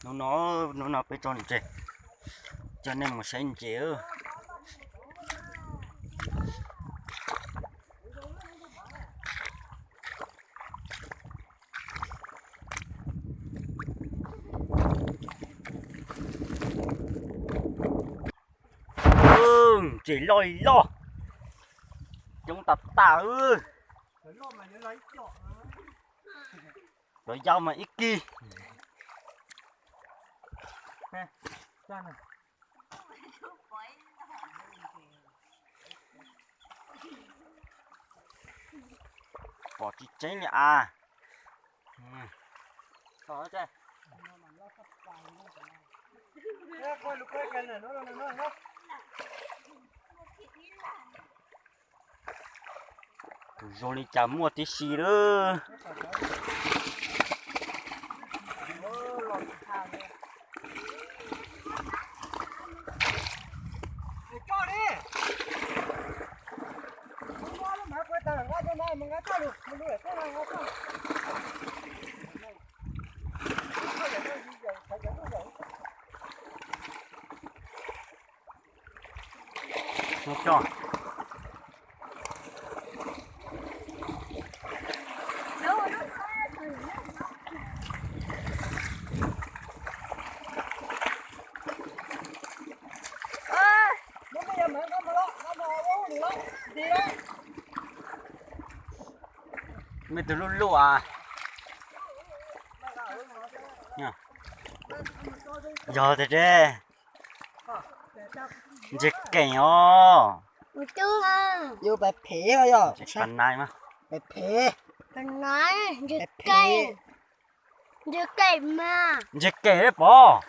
Hnub no, hnub no peb tso ntses, coj nej mus saib ntses. Ntses loj li loj, coob tas tas. Los yau mas ib kig. Pom tsis tseeb li as. Tus zoo li cas muaj tib si lawm. Mej tus luj luj as. Yog tiag, ntses keem os. Yus pais phem os, yog pais nais mas. Pais phem. Pais nais, ntses keem. Ntses keem mas. Ntses keem pom.